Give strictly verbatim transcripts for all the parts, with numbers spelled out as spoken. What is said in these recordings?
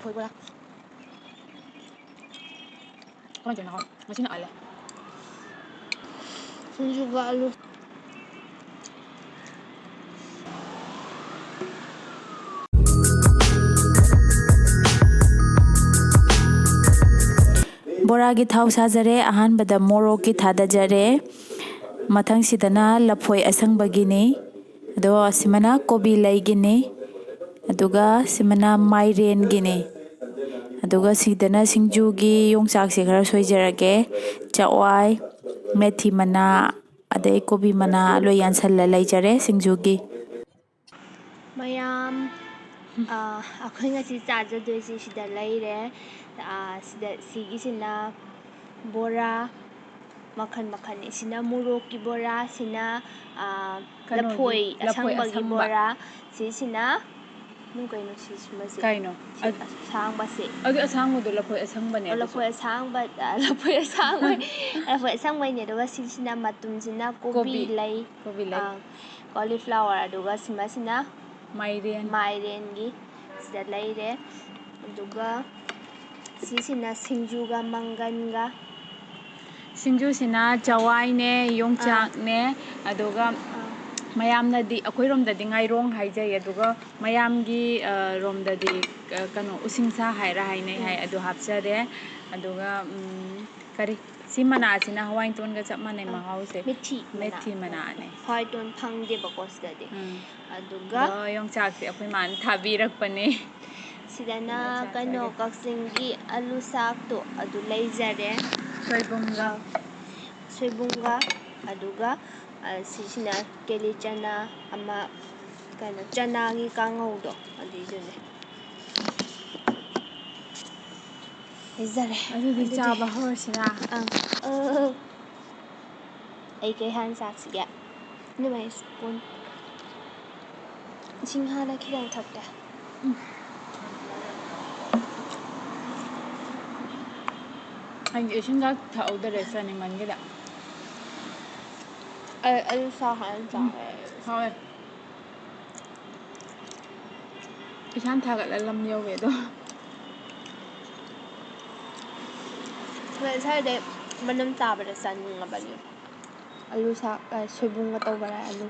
ꯂꯐꯣꯏ ꯕꯣꯔꯥ꯫ ꯀꯃꯥꯏꯅ ꯇꯧꯔꯤꯅꯣ ꯈꯪꯗꯦ꯫ ꯉꯁꯤꯅ ꯑꯜꯂꯦ꯫ ꯁꯤꯡꯖꯨꯒ ꯑꯂꯨ꯫ ꯕꯣꯔꯥꯒꯤ ꯊꯥꯎ ꯁꯥꯖꯔꯦ꯫ ꯑꯍꯥꯟꯕꯗ ꯃꯣꯔꯣꯛꯀꯤ ꯊꯥꯗꯖꯔꯦ꯫ ꯃꯊꯪꯁꯤꯗꯅ ꯂꯐꯣꯏ ꯑꯁꯪꯕꯒꯤꯅꯤ꯫ ꯑꯗꯣ ꯁꯤꯃꯅ ꯀꯣꯕꯤ ꯂꯩꯒꯤꯅꯤ꯫ ꯑꯗꯨꯒ ꯁꯤꯃꯅ ꯃꯥꯏꯔꯦꯟꯒꯤꯅꯤ꯫ ꯑꯗꯨꯒ ꯁꯤꯗꯅ ꯁꯤꯡꯖꯨꯒꯤ ꯌꯣꯡꯆꯥꯛꯁꯦ ꯈꯔ ꯁꯣꯏꯖꯔꯒꯦ꯫ ꯆꯋꯥꯏ, ꯃꯦꯊꯤ ꯃꯅꯥ, ꯑꯗꯩ ꯀꯣꯕꯤ ꯃꯅꯥ ꯂꯣꯏ ꯌꯥꯟꯁꯜꯂ ꯂꯩꯖꯔꯦ ꯁꯤꯡꯖꯨꯒꯤ꯫ ꯃꯌꯥꯝ, ꯑ, ꯑꯩꯈꯣꯏ ꯉꯁꯤ ꯆꯥꯖꯗꯣꯏꯁꯤ ꯁꯤꯗ ꯂꯩꯔꯦ꯫ ꯑ, ꯁꯤꯗ, ꯁꯤꯒꯤꯁꯤꯅ ꯕꯣꯔꯥ ꯃꯈꯜ ꯃꯈꯜꯅꯤ꯫ ꯁꯤꯅ ꯃꯣꯔꯣꯛꯀꯤ ꯕꯣꯔꯥ, ꯁꯤꯅ, ꯑ, ꯀꯩꯅꯣꯒꯤ, ꯂꯐꯣꯏ ꯂꯐꯣꯏ ꯑꯁꯪꯕꯒꯤ ꯑꯁꯪꯕ꯫ ꯕꯣꯔꯥ, ꯁꯤꯁꯤꯅ, ꯅꯨ, ꯀꯩꯅꯣ ꯁꯤ, ꯁꯨꯝꯕꯁꯦ? ꯀꯩꯅꯣ? ꯁꯤ ꯑꯗꯨ ꯑꯁꯥꯡꯕꯁꯦ꯫ ꯑꯗꯨ ꯑꯁꯥꯡꯕꯗꯣ ꯂꯐꯣꯏ ꯑꯁꯪꯕꯅꯦ ꯑꯣ, ꯑꯗꯨꯁꯨ꯫ ꯂꯐꯣꯏ ꯑꯁꯥꯡꯕ, ꯑ, ꯂꯐꯣꯏ ꯑꯁꯥꯡꯕ, ꯂꯐꯣꯏ ꯑꯁꯪꯕꯩꯅꯦ꯫ ꯑꯗꯨꯒ ꯁꯤꯁꯤꯅ ꯃꯇꯨꯝꯁꯤꯅ ꯀꯣꯕꯤ ꯀꯣꯕꯤ, ꯂꯩ, ꯀꯣꯕꯤ ꯂꯩ꯫ ꯑ, cauliflower, ꯑꯗꯨꯒ ꯁꯤꯃꯁꯤꯅ ꯃꯥꯏꯔꯦꯟ꯫ ꯃꯥꯏꯔꯦꯟꯒꯤ ꯁꯤꯗ ꯂꯩꯔꯦ꯫ ꯑꯗꯨꯒ ꯁꯤꯁꯤꯅ ꯁꯤꯡꯖꯨꯒ ꯃꯪꯒꯟꯒ꯫ ꯁꯤꯡꯖꯨꯁꯤꯅ ꯆꯋꯥꯏꯅꯦ, ꯌꯣꯡꯆꯥꯛꯅꯦ, ꯑꯗꯨꯒ ꯑꯥ꯫ ꯃꯌꯥꯝꯅꯗꯤ, ꯑꯩꯈꯣꯏꯔꯣꯝꯗꯗꯤ ꯉꯥꯏꯔꯣꯡ ꯍꯥꯏꯖꯩ, ꯑꯗꯨꯒ ꯃꯌꯥꯝꯒꯤ, ꯑ, ꯔꯣꯝꯗꯗꯤ, ꯑ, ꯀꯩꯅꯣ, ꯎꯁꯤꯡꯁꯥ ꯍꯥꯏꯔ ꯍꯥꯏꯅꯩ ꯍꯥꯏ, ꯎꯝ꯫ ꯑꯗꯨ ꯍꯥꯞꯆꯔꯦ꯫ ꯑꯗꯨꯒ, ꯎꯝ, ꯀꯔꯤ, ꯁꯤ ꯃꯅꯥꯁꯤꯅ ꯍꯋꯥꯏꯇꯣꯟꯒ ꯆꯞ ꯃꯥꯟꯅꯩ ꯑꯥ, ꯃꯍꯥꯎꯁꯦ꯫ ꯃꯦꯊꯤ ꯃꯅꯥ꯫ ꯃꯦꯊꯤ ꯃꯅꯥꯅꯦ꯫ ꯍꯋꯥꯏꯇꯣꯟ ꯐꯪꯗꯦꯕꯀꯣ ꯁꯤꯗꯗꯤ꯫ ꯎꯝ꯫ ꯑꯗꯨꯒ ꯑꯗꯣ ꯌꯣꯡꯆꯥꯛꯁꯦ ꯑꯩꯈꯣꯏ ꯃꯥꯅ ꯊꯥꯕꯤꯔꯛꯄꯅꯦ꯫ ꯁꯤꯗꯅ ꯌꯣꯡꯆꯥꯛ ꯀꯩꯅꯣ, ꯆꯥꯒꯦ꯫ ꯀꯛꯆꯤꯡꯒꯤ ꯑꯂꯨ ꯁꯥꯛꯇꯣ ꯑꯗꯨ ꯂꯩꯖꯔꯦ꯫ ꯁꯣꯏꯕꯨꯝꯒ꯫ ꯑꯥ, ꯁꯣꯏꯕꯨꯝꯒ, ꯑꯗꯨꯒ, ꯑ, ꯁꯤꯁꯤꯅ ꯀꯦꯂꯤ ꯆꯅꯥ ꯑꯃ, ꯀꯩꯅꯣ, ꯆꯅꯥꯒꯤ ꯀꯥꯡꯉꯧꯗꯣ ꯑꯗꯨꯏꯗꯨꯅꯦ꯫ ꯂꯩꯖꯔꯦ꯫ ꯑꯗꯨꯗꯤ ꯑꯗꯨꯗꯤ ꯆꯥꯕ ꯍꯧꯔꯁꯤꯔꯥ? ꯑꯪ꯫ ꯑ, ꯑꯩ ꯀꯩ ꯍꯥꯟꯅ ꯆꯥꯁꯤꯒꯦ? ꯑꯗꯨꯃꯥꯏꯅ spoon꯫ ꯏꯁꯤꯡ ꯍꯥꯟꯅ ꯈꯤꯇꯪ ꯊꯛꯀꯦ꯫ ꯎꯝ꯫ ꯑꯩꯗꯤ ꯏꯁꯤꯡꯒ ꯊꯛꯍꯧꯗꯔꯦ ꯆꯥꯅꯤꯡꯃꯟꯒꯤꯗ꯫ ꯑꯩ, ꯑꯩ ꯆꯥ ꯍꯥꯟꯅ ꯎꯝ, ꯆꯥꯔꯦ꯫ ꯍꯥꯎꯋꯦ꯫ ꯏꯁꯥꯅ ꯊꯥꯒꯠꯂ ꯂꯝ ꯌꯧꯋꯦ ꯑꯗꯣ꯫ ꯉꯁꯥꯏꯗꯩ ꯃꯅꯝ ꯇꯥꯕꯗ ꯆꯥꯅꯤꯡꯉꯕꯅꯤ꯫ ꯑꯂꯨ ꯁꯥꯛ, ꯑ, ꯁꯣꯏꯕꯨꯝꯒ ꯇꯧꯕꯔꯥ ꯑꯂꯨ꯫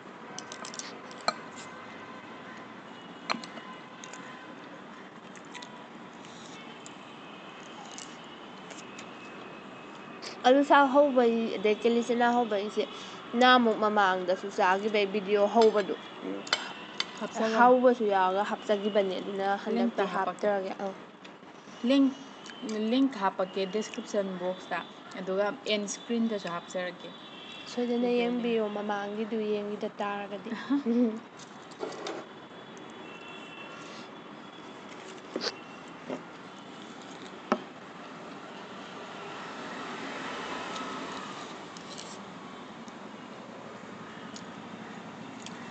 ꯑꯂꯨ ꯁꯥꯛ ꯍꯧꯕꯩ, ꯑꯗꯩ ꯀꯦꯂꯤ ꯆꯅꯥ ꯍꯧꯕꯩꯁꯦ ꯅꯍꯥꯟꯃꯨꯛ ꯃꯃꯥꯡꯗꯁꯨ ꯆꯥꯈꯤꯕꯩ video ꯍꯧꯕꯗꯣ, ꯎꯝ, ꯍꯥꯞꯆꯜꯂꯣ꯫ ꯍꯧꯕꯁꯨ ꯌꯥꯎꯔꯒ ꯍꯥꯞꯆꯈꯤꯕꯅꯦ, ꯑꯗꯨꯅ ꯍꯟꯗꯛꯇꯤ ꯂꯤꯡꯇ ꯍꯥꯞꯄꯛꯀꯦ꯫ ꯍꯥꯞꯇ꯭ꯔꯒꯦ꯫ ꯑꯪ꯫ Link, link ꯍꯥꯞꯄꯛꯀꯦ description boxꯇ, ꯑꯗꯨꯒ end screenꯗꯁꯨ ꯍꯥꯞꯆꯔꯛꯀꯦ꯫ ꯁꯣꯏꯗꯅ ꯑꯗꯨꯅꯦ꯫ ꯌꯦꯡꯕꯤꯌꯣ, ꯃꯃꯥꯡꯒꯤꯗꯨ ꯌꯦꯡꯈꯤꯗ ꯇꯥꯔꯒꯗꯤ꯫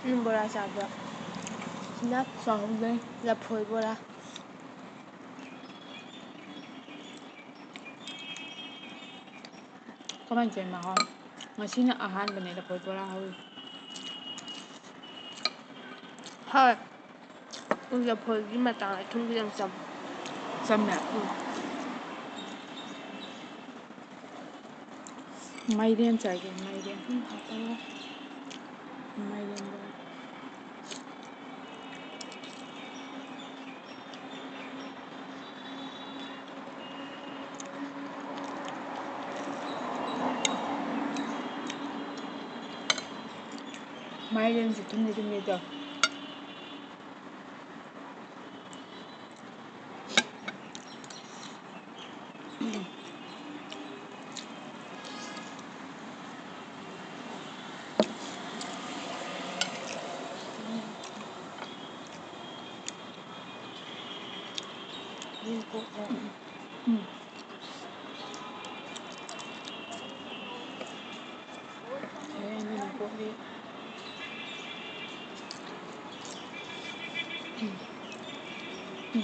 ꯎꯝ, ꯕꯣꯔꯥ ꯆꯥꯕ꯭ꯔꯣ? ꯁꯤꯅ ꯆꯥꯍꯧꯗꯦ꯫ ꯂꯐꯣꯏ ꯕꯣꯔꯥ꯫ ꯀꯃꯥꯏꯅ ꯇꯧꯔꯤꯅꯣ ꯃꯍꯥꯎ? ꯉꯁꯤꯅ ꯑꯍꯥꯟꯕꯅꯦ ꯂꯐꯣꯏ ꯕꯣꯔꯥ ꯍꯧꯔꯤꯁꯦ꯫ ꯍꯣꯏ꯫ ꯂꯐꯣꯏꯒꯤ ꯃꯇꯥꯡꯗ ꯊꯨꯝ ꯈꯤꯇꯪ ꯆꯝ-, ꯆꯝꯃꯦ? ꯎꯝ꯫ ꯃꯥꯏꯔꯦꯟ ꯆꯥꯒꯦ, ꯃꯥꯏꯔꯦꯟ꯫ ꯎꯝ, ꯍꯥꯞꯄꯒ꯫ ꯃꯥꯏꯔꯦꯟ ꯕꯣꯔꯥ꯫ ꯃꯥꯏꯔꯦꯟꯁꯦ ꯊꯨꯝꯂꯤ ꯊꯨꯝꯂꯤ ꯇꯧ꯫ ꯎꯝ꯫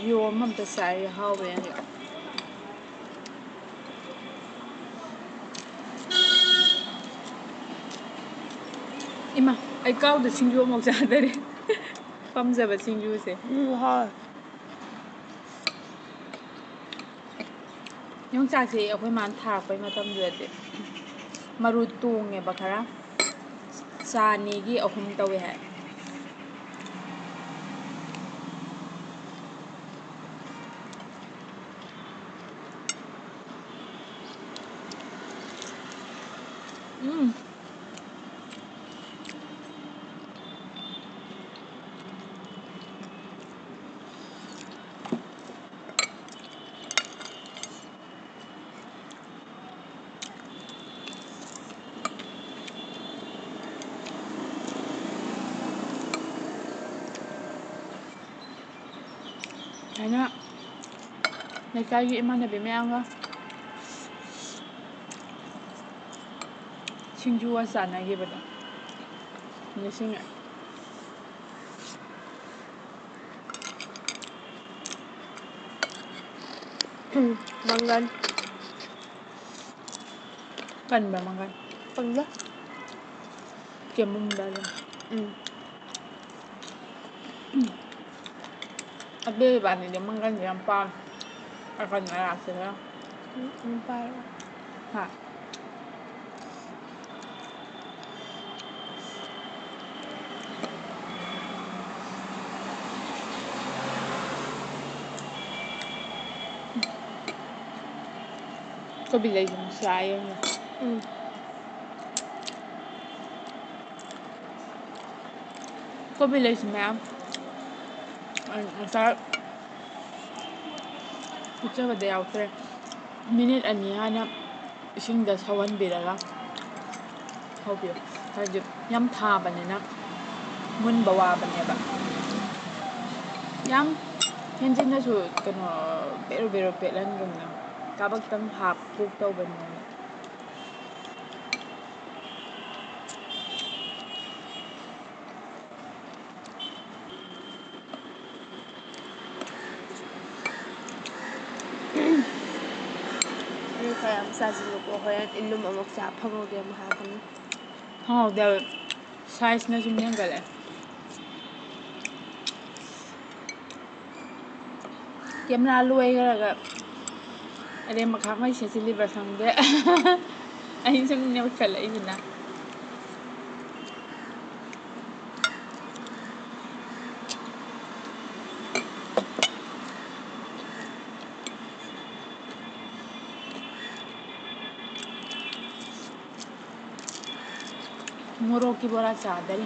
ꯌꯣꯝ ꯑꯝꯇ ꯆꯥꯏ, ꯍꯥꯎꯕ ꯌꯥꯏ꯫ ꯏꯃꯥ, ꯑꯩ ꯀꯥꯎꯗ ꯁꯤꯡꯖꯨ ꯑꯃꯨꯛ ꯆꯥꯗꯔꯤ꯫ ꯄꯥꯝꯖꯕ ꯁꯤꯡꯖꯨꯁꯦ꯫ ꯎꯝ, ꯍꯥꯎꯋꯦ꯫ ꯌꯣꯡꯆꯥꯛꯁꯦ ꯑꯩꯈꯣꯏ ꯃꯥꯅ ꯊꯥꯔꯛꯄꯩ ꯃꯇꯝꯗꯨꯗꯗꯤ ꯃꯔꯨ ꯇꯣꯡꯉꯦꯕ ꯈꯔ꯫ ꯆꯥ ꯑꯅꯤꯒꯤ ꯑꯍꯨꯝ ꯇꯧꯋꯦ ꯍꯥꯏ꯫ ꯎꯝ꯫ ꯑꯩꯅ ꯂꯩꯀꯥꯏꯒꯤ ꯏꯃꯥꯟꯅꯕꯤ ꯃꯌꯥꯝꯒ ꯁꯤꯡꯖꯨꯒ ꯆꯥꯟꯅꯈꯤꯕꯗꯣ ꯅꯤꯡꯁꯤꯡꯉꯦ꯫ ꯃꯪꯒꯟ꯫ ꯀꯟꯕ꯭ꯔꯥ ꯃꯪꯒꯟ? ꯀꯟꯗꯦ꯫ ꯀꯦꯝ ꯃꯨꯟꯕ꯭ꯔꯥ ꯑꯗꯨꯝ? ꯎꯝ꯫ ꯑꯕꯦ ꯏꯕꯥꯅꯤꯗꯤ ꯃꯪꯒꯟꯁꯦ ꯌꯥꯝ ꯄꯥꯝꯃꯦ꯫ ꯑꯀꯟꯕ ꯂꯥꯛꯁꯤꯜꯂꯦ꯫ ꯎꯝ, ꯎꯝ, ꯄꯥꯏꯔꯣ꯫ ꯍꯥ? ꯀꯣꯕꯤ ꯂꯩꯁꯤ ꯃꯁꯥ ꯌꯦꯡꯉꯨ꯫ ꯎꯝ꯫ ꯀꯣꯕꯤ ꯂꯩꯁꯤ ꯃꯌꯥꯝ꯫ ꯑꯩ ꯉꯁꯥꯏ ꯎꯠꯆꯕꯗ ꯌꯥꯎꯈ꯭ꯔꯦ꯫ ꯃꯤꯅꯤꯠ ꯑꯅꯤ ꯍꯥꯟꯅ ꯏꯁꯤꯡꯗ ꯁꯧꯍꯟꯕꯤꯔꯒ ꯍꯧꯕꯤꯌꯨ꯫ ꯍꯥꯏꯗꯤ ꯌꯥꯝ ꯊꯥꯕꯅꯤꯅ ꯃꯨꯟꯕ ꯋꯥꯕꯅꯦꯕ꯫ ꯌꯥꯝ ꯍꯦꯟꯖꯤꯟꯅꯁꯨ ꯀꯩꯅꯣ ꯕꯦꯔꯨ ꯕꯦꯔꯨ ꯄꯦꯠꯍꯟꯒꯨꯝꯅ ꯀꯥꯕꯛꯇꯪ ꯍꯥꯞ ꯀꯨꯛ ꯇꯧꯕꯅꯤꯅ꯫ ꯑꯗꯨ ꯈꯔ ꯌꯥꯝ ꯆꯥꯁꯤꯜꯂꯨꯀꯣ, ꯍꯣꯔꯦꯟ ꯏꯂꯨꯝ ꯑꯃꯨꯛ ꯆꯥ ꯐꯪꯍꯧꯗꯦ ꯑꯃꯨꯛ ꯍꯥꯏꯔꯛꯀꯅꯤ꯫ ꯐꯪꯍꯧꯗꯦ ꯍꯥꯏꯕ, ꯁꯥꯏꯖꯅ ꯁꯨꯝ ꯍꯦꯟꯒꯠꯂꯛꯑꯦ꯫ ꯀꯦꯃꯦꯔꯥ ꯂꯣꯏꯈ꯭ꯔꯒ ꯑꯗꯩ ꯃꯈꯥ ꯃꯩ ꯁꯦꯠꯆꯤꯜꯂꯤꯕ꯭ꯔꯥ ꯈꯪꯗꯦ꯫ ꯑꯩ ꯁꯨꯝ ꯅꯦꯝꯈꯠꯂꯛꯏꯁꯤꯅ꯫ ꯃꯣꯔꯣꯛꯀꯤ ꯕꯣꯔꯥ ꯆꯥꯗꯔꯤ꯫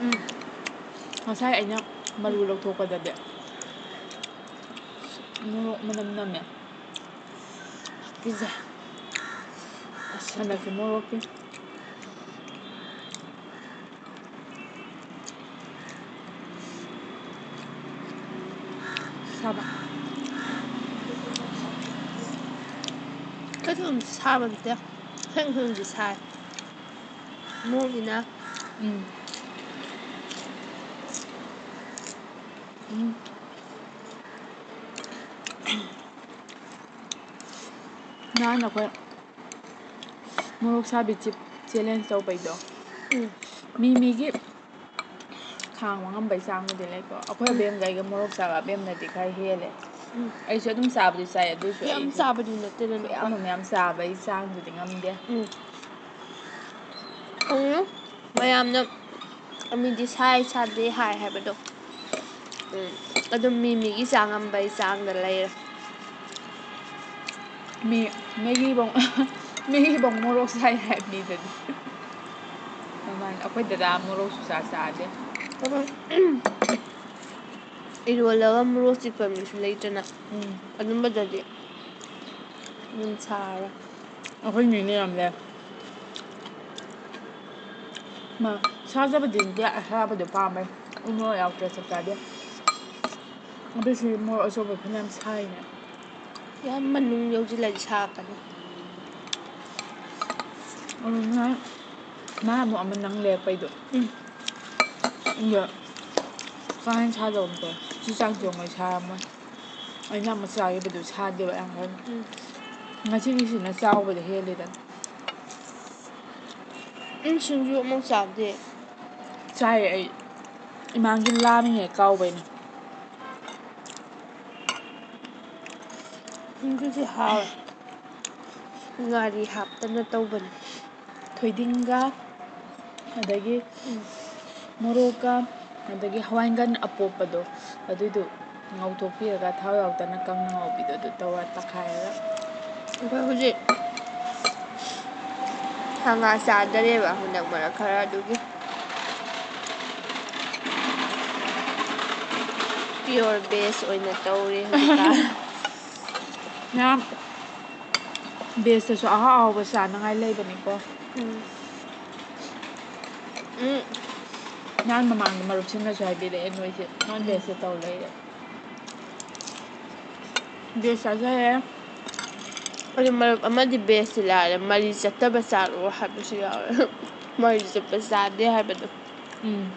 ꯎꯝ꯫ ꯉꯁꯥꯏ ꯑꯩꯅ ꯃꯔꯨ ꯂꯧꯊꯣꯛꯄꯗꯗꯤ ꯃꯣꯔꯣꯛ ꯃꯅꯝ ꯅꯝꯃꯦ꯫ ꯀꯤꯖꯩ꯫ ꯑꯁ, ꯍꯟꯗꯛꯀꯤ ꯃꯣꯔꯣꯛꯀꯤ꯫ ꯁꯥꯕ꯫ ꯀꯩꯁꯨ ꯌꯥꯝ ꯁꯥꯕ ꯅꯠꯇꯦ꯫ ꯈꯤꯇꯪ ꯈꯤꯇꯪꯗꯤ ꯁꯥꯏ꯫ ꯃꯣꯔꯣꯛꯅꯤꯅ꯫ ꯎꯝ꯫ ꯎꯝ꯫ ꯅꯍꯥꯟ ꯑꯩꯈꯣꯏ ꯃꯣꯔꯣꯛ ꯁꯥꯕꯤ ꯆꯤꯞ ꯆꯦꯂꯦꯟꯖ ꯇꯧꯕꯩꯗꯣ꯫ ꯎꯝ꯫ ꯃꯤ ꯃꯤꯒꯤ ꯈꯥꯡꯕ ꯉꯝꯕꯩ ꯆꯥꯡꯕꯨꯗꯤ ꯂꯩꯀꯣ꯫ ꯑꯩꯈꯣꯏ ꯎꯝ꯫ ꯑꯕꯦꯝꯒ ꯑꯩꯒ ꯃꯣꯔꯣꯛ ꯆꯥꯕ ꯑꯕꯦꯝꯅꯗꯤ ꯈꯔ ꯍꯦꯜꯂꯦ꯫ ꯎꯝ꯫ ꯑꯩꯁꯨ ꯑꯗꯨꯝ ꯆꯥꯕꯨꯗꯤ ꯆꯥꯏ, ꯑꯗꯨꯏꯁꯨ ꯌꯥꯝ ꯑꯩꯁꯨ ꯆꯥꯕꯗꯤ ꯅꯠꯇꯦꯗꯅꯀꯣ꯫ ꯌꯥꯝ ꯌꯥꯝ ꯆꯥꯕꯩ ꯆꯥꯡꯗꯨꯗꯤ ꯉꯝꯗꯦ꯫ ꯎꯝ꯫ ꯈꯪꯉꯦ꯫ ꯃꯌꯥꯝꯅ ꯃꯤꯗꯤ ꯁꯥꯏ ꯁꯥꯗꯦ ꯍꯥꯏ ꯍꯥꯏꯕꯗꯣ꯫ ꯎꯝ꯫ ꯑꯗꯨꯝ ꯃꯤ ꯃꯤꯒꯤ ꯆꯥ ꯉꯝꯕꯩ ꯆꯥꯡꯗ ꯂꯩꯔꯦ꯫ ꯃꯤ ꯃꯦꯒꯤꯕꯧ, ꯃꯦꯒꯤꯕꯧ ꯃꯣꯔꯣꯛ ꯁꯥꯏ ꯍꯥꯏ ꯃꯤꯗꯗꯤ꯫ ꯑꯗꯨꯃꯥꯏꯅ ꯑꯩꯈꯣꯏ ꯗꯗꯥ ꯃꯣꯔꯣꯛ ꯁꯨꯡꯆꯥ ꯆꯥꯗꯦ꯫ ꯑꯩꯈꯣꯏ ꯏꯔꯣꯜꯂꯒ ꯃꯣꯔꯣꯛ ꯆꯤꯛꯄ ꯃꯤꯁꯨ ꯂꯩꯇꯅ꯫ ꯎꯝ꯫ ꯑꯗꯨꯝꯕꯗꯗꯤ ꯑꯗꯨꯝ ꯁꯥꯔꯦ꯫ ꯑꯩꯈꯣꯏ ꯅꯦꯅꯦ ꯌꯥꯝ ꯂꯩ꯫ ꯃꯥ ꯁꯥꯖꯕꯗꯤ ꯅꯠꯇꯦ, ꯑꯁꯥꯕꯗꯣ ꯄꯥꯝꯕꯩ꯫ ꯎ ꯃꯣꯔꯣꯛ ꯌꯥꯎꯗ꯭ꯔꯦ ꯆꯞ ꯆꯥꯗꯦ꯫ ꯑꯗꯨꯁꯨ ꯃꯣꯔꯣꯛ ꯑꯆꯧꯕ ꯐꯅꯌꯥꯝ ꯁꯥꯏꯅꯦ꯫ ꯌꯥꯝ ꯃꯅꯨꯡ ꯌꯧꯁꯤꯜꯂꯗꯤ ꯁꯥꯔꯛꯀꯅꯤ꯫ ꯑꯗꯨ ꯅꯍꯥꯟ, ꯅꯍꯥꯟ ꯑꯃꯨꯛ ꯑꯃ ꯅꯪ ꯂꯩꯔꯛꯄꯩꯗꯣ꯫ ꯎꯝ꯫ ꯑꯗꯣ ꯀꯥ ꯍꯦꯟꯅ ꯁꯥꯗꯧ ꯅꯠꯇꯦ꯫ ꯆꯨꯖꯥꯛ ꯆꯣꯡꯉꯩ ꯁꯥꯔꯝꯃꯣꯏ꯫ ꯑꯩꯅ ꯑꯃ ꯆꯥꯈꯤꯕꯗꯨ ꯁꯥꯗꯦꯕ ꯌꯥꯝ ꯀꯟꯅ꯫ ꯎꯝ꯫ ꯉꯁꯤꯒꯤꯁꯤꯅ ꯆꯥꯎꯕꯗ ꯍꯦꯜꯂꯤꯗꯅ꯫ ꯎꯝ, ꯁꯤꯡꯖꯨ ꯑꯃꯨꯛ ꯆꯥꯗꯦ꯫ ꯆꯥꯏ ꯑꯩ꯫ ꯏꯃꯥꯒꯤ ꯂꯥꯝꯃꯤꯉꯩ ꯀꯥꯎꯕꯩꯅꯦ꯫ ꯁꯤꯡꯖꯨꯁꯦ ꯍꯥꯎꯋꯦ꯫ ꯉꯥꯔꯤ ꯍꯥꯞꯇꯅ ꯇꯧꯕꯅꯤ꯫ ꯊꯣꯏꯗꯤꯡꯒ, ꯑꯗꯒꯤ ꯃꯣꯔꯣꯛꯀ, ꯑꯗꯒꯤ ꯍꯋꯥꯏꯒꯟ ꯑꯄꯣꯞꯄꯗꯣ, ꯑꯗꯨꯏꯗꯨ ꯉꯧꯊꯣꯛꯄꯤꯔꯒ ꯊꯥꯎ ꯌꯥꯎꯗꯅ ꯀꯪꯅ ꯉꯧꯕꯤꯗꯣ ꯑꯗꯨ ꯇꯧꯔ ꯇꯛꯈꯥꯏꯔꯒ꯫ ꯑꯩꯈꯣꯏ ꯍꯧꯖꯤꯛ ꯁꯥ ꯉꯥ ꯆꯥꯗꯔꯦꯕ ꯍꯟꯗꯛ ꯃꯔꯛ ꯈꯔ, ꯑꯗꯨꯒꯤ pure veg ꯑꯣꯏꯅ ꯇꯧꯔꯤ ꯍꯧꯖꯤꯛꯀꯥꯟ꯫ ꯃꯌꯥꯝ vegꯇꯁꯨ ꯑꯍꯥꯎ ꯑꯍꯥꯎꯕ ꯆꯥꯅꯉꯥꯏ ꯂꯩꯕꯅꯤꯀꯣ꯫ ꯎꯝ꯫ ꯎꯝ꯫ ꯅꯍꯥꯟ ꯃꯃꯥꯡꯗ ꯃꯔꯨꯞꯁꯤꯡꯅꯁꯨ ꯍꯥꯏꯕꯤꯔꯛꯑꯦ, ꯅꯣꯏꯁꯦ non vegꯇ ꯇꯧ ꯂꯩꯔꯦ꯫ Veg ꯆꯥꯖꯔꯦ꯫ ꯑꯗꯨ ꯃꯔꯨꯞ ꯑꯃꯗꯤ vegꯁꯤ ꯂꯥꯏꯔꯦ, ꯃꯔꯤ ꯆꯠꯇꯕ ꯆꯥꯔꯛꯑꯣ ꯍꯥꯏꯕꯁꯨ ꯌꯥꯎꯋꯦ꯫ ꯃꯔꯤ ꯆꯠꯄ ꯆꯥꯗꯦ ꯍꯥꯏꯕꯗꯣ꯫ ꯎꯝ꯫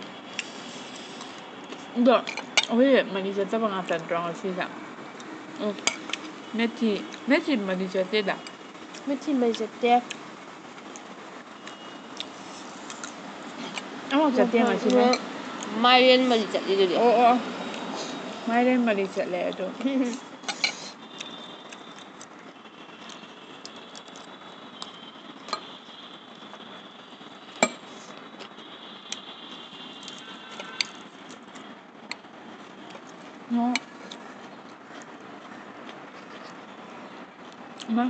ꯑꯗꯣ ꯑꯩꯈꯣꯏ ꯃꯔꯤ ꯆꯠꯇꯕ ꯉꯥꯛꯇ ꯅꯠꯇ꯭ꯔꯣ ꯉꯁꯤꯁꯦ? ꯎꯝ꯫ ꯃꯦꯊꯤ, ꯃꯦꯊꯤ ꯃꯔꯤ ꯆꯠꯇꯦꯗ꯫ ꯃꯦꯊꯤ ꯃꯔꯤ ꯆꯠꯇꯦ꯫ ꯑꯃ ꯆꯠꯇꯦ ꯉꯁꯤꯅ꯫ ꯃꯥꯏꯔꯦꯟ ꯃꯔꯤ ꯆꯠꯂꯤꯗꯨꯗꯤ꯫ ꯑꯣ, ꯑꯣ꯫ ꯃꯥꯏꯔꯦꯟ ꯃꯔꯤ ꯆꯠꯂꯦ ꯑꯗꯣ꯫ ꯉꯥ-, ꯏꯃꯥ,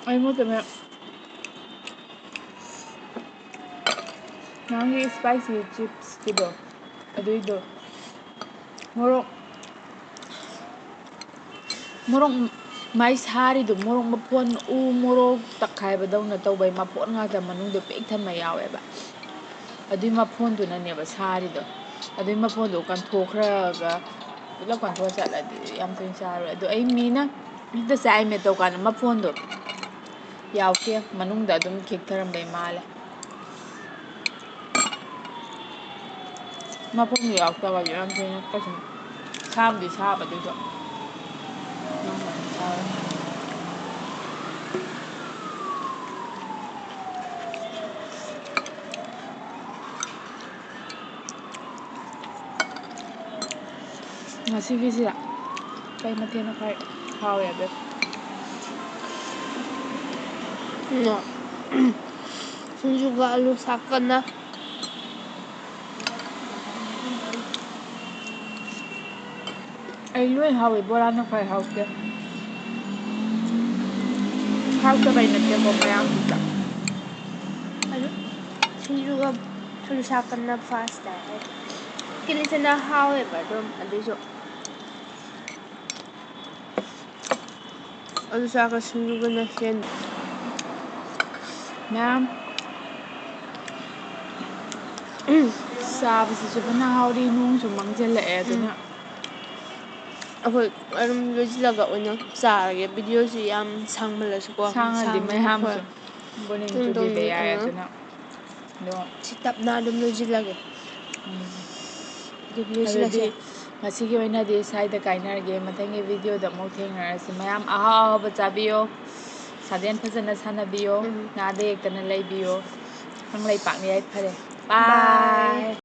ꯑꯩ ꯃꯣꯠꯇꯅꯦ꯫ ꯅꯍꯥꯟꯒꯤ spicy chipsꯀꯤꯗꯣ, ꯑꯗꯨꯏꯗꯣ ꯃꯣꯔꯣꯛ, ꯃꯣꯔꯣꯛ ꯃꯥꯏ ꯁꯥꯔꯤꯗꯣ ꯃꯣꯔꯣꯛ ꯃꯐꯣꯟ, ꯎ ꯃꯣꯔꯣꯛ ꯇꯛꯈꯥꯏꯕꯗꯧꯅ ꯇꯧꯕꯩ ꯃꯐꯣꯟ ꯉꯥꯛꯇ ꯃꯅꯨꯡꯗ ꯄꯤꯛ ꯊꯟꯕ ꯌꯥꯎꯋꯦꯕ꯫ ꯑꯗꯨꯏ ꯃꯐꯣꯟꯗꯨꯅꯅꯦꯕ ꯁꯥꯔꯤꯗꯣ꯫ ꯑꯗꯨꯏ ꯃꯐꯣꯟꯗꯣ ꯀꯟꯊꯣꯛꯈ꯭ꯔꯒ ꯄꯨꯂꯞ ꯀꯟꯊꯣꯛꯑ ꯆꯠꯂꯗꯤ ꯌꯥꯝ ꯊꯣꯏꯅ ꯁꯥꯔꯣꯏ꯫ ꯑꯗꯣ ꯑꯩ ꯃꯤꯅ ꯍꯦꯛꯇ ꯆꯥꯏꯃꯦ ꯇꯧꯀꯥꯟꯗ ꯃꯐꯣꯟꯗꯣ ꯌꯥꯎꯗꯦ, ꯃꯅꯨꯡꯗ ꯑꯗꯨꯝ ꯈꯤꯛꯊꯔꯝꯕꯩ ꯃꯥꯜꯂꯦ꯫ ꯃꯐꯣꯟꯗꯣ ꯌꯥꯎꯗꯕꯒꯤ ꯌꯥꯝ ꯊꯣꯏꯅ ꯀꯩꯁꯨ ꯁꯥꯕꯨꯗꯤ ꯁꯥꯕ ꯑꯗꯨꯏꯁꯨ ꯌꯥꯝ ꯀꯟꯅ ꯁꯥꯔꯣꯏ꯫ ꯉꯁꯤꯒꯤꯁꯦ ꯀꯩ ꯃꯊꯦꯜꯅ ꯈ꯭ꯋꯥꯏ ꯍꯥꯎꯋꯦ ꯑꯕꯦ? ꯁꯤꯡꯖꯨꯒ ꯑꯂꯨ ꯁꯥꯛꯀꯅ꯫ ꯑꯩ ꯂꯣꯏ ꯍꯥꯎꯋꯦ, ꯕꯣꯔꯥꯅ ꯈ꯭ꯋꯥꯏ ꯍꯥꯎꯇꯦ꯫ ꯍꯥꯎꯇꯕꯩ ꯅꯠꯇꯦꯀꯣ, ꯃꯌꯥꯝꯁꯤꯗ꯫ ꯑꯗꯨ ꯁꯤꯡꯖꯨꯒ ꯑꯂꯨ ꯁꯥꯛꯀꯅ ꯐꯥꯔꯁ ꯇꯥꯏ꯫ ꯀꯤꯂꯤꯆꯅꯥ ꯍꯥꯎꯋꯦꯕ ꯑꯗꯨꯝ, ꯑꯗꯨꯏꯁꯨ ꯑꯂꯨ ꯁꯥꯛꯀ ꯁꯤꯡꯖꯨꯒꯅ ꯍꯦꯟ꯫ ꯃꯌꯥꯝ ꯆꯥꯕꯁꯤꯁꯨ ꯐꯅ ꯍꯥꯎꯔꯤ, ꯅꯣꯡꯁꯨ ꯃꯪꯁꯤꯜꯂꯛꯑꯦ, ꯑꯗꯨꯅ ꯑꯩꯈꯣꯏ ꯑꯗꯨꯝ ꯂꯣꯏꯁꯤꯜꯂꯒ ꯑꯣꯏꯅ ꯆꯥꯔꯒꯦ꯫ ꯚꯤꯗꯤꯑꯣꯁꯤ ꯌꯥꯝ ꯁꯥꯡꯃꯜꯂꯁꯨꯀꯣ, ꯁꯥꯡꯉꯗꯤ ꯁꯥꯡꯕꯅ ꯃꯌꯥꯝꯁꯨ ꯐꯩ꯫ ꯕꯣꯔꯤꯡ ꯇꯨꯡ ꯆꯨꯕꯤꯕ ꯇꯨꯡ ꯌꯥꯏ, ꯑꯥ꯫ ꯑꯗꯨꯅ ꯑꯗꯣ ꯁꯤ ꯇꯞꯅ ꯑꯗꯨꯝ ꯂꯣꯏꯁꯤꯜꯂꯒꯦ꯫ ꯎꯝ꯫ ꯑꯗꯨꯝ ꯑꯗꯨꯗꯤ ꯂꯣꯏꯁꯤꯜꯂꯁꯦ꯫ ꯉꯁꯤꯒꯤ ꯑꯣꯏꯅꯗꯤ ꯁ꯭ꯋꯥꯏꯗ ꯀꯥꯏꯅꯔꯒꯦ꯫ ꯃꯊꯪꯒꯤ ꯚꯤꯗꯤꯑꯣꯗ ꯑꯃꯨꯛ ꯊꯦꯡꯅꯔꯁꯤ꯫ ꯃꯌꯥꯝ ꯑꯍꯥꯎ ꯑꯍꯥꯎꯕ ꯆꯥꯕꯤꯌꯣ, ꯁꯥꯖꯦꯜ ꯐꯖꯅ ꯁꯥꯟꯅꯕꯤꯌꯣ, ꯎꯝ꯫ ꯅꯥꯗ ꯌꯦꯛꯇꯅ ꯂꯩꯕꯤꯌꯣ꯫ ꯀꯪꯂꯩꯄꯥꯛꯅ ꯌꯥꯏꯐꯔꯦ꯫ Bye꯫ Bye꯫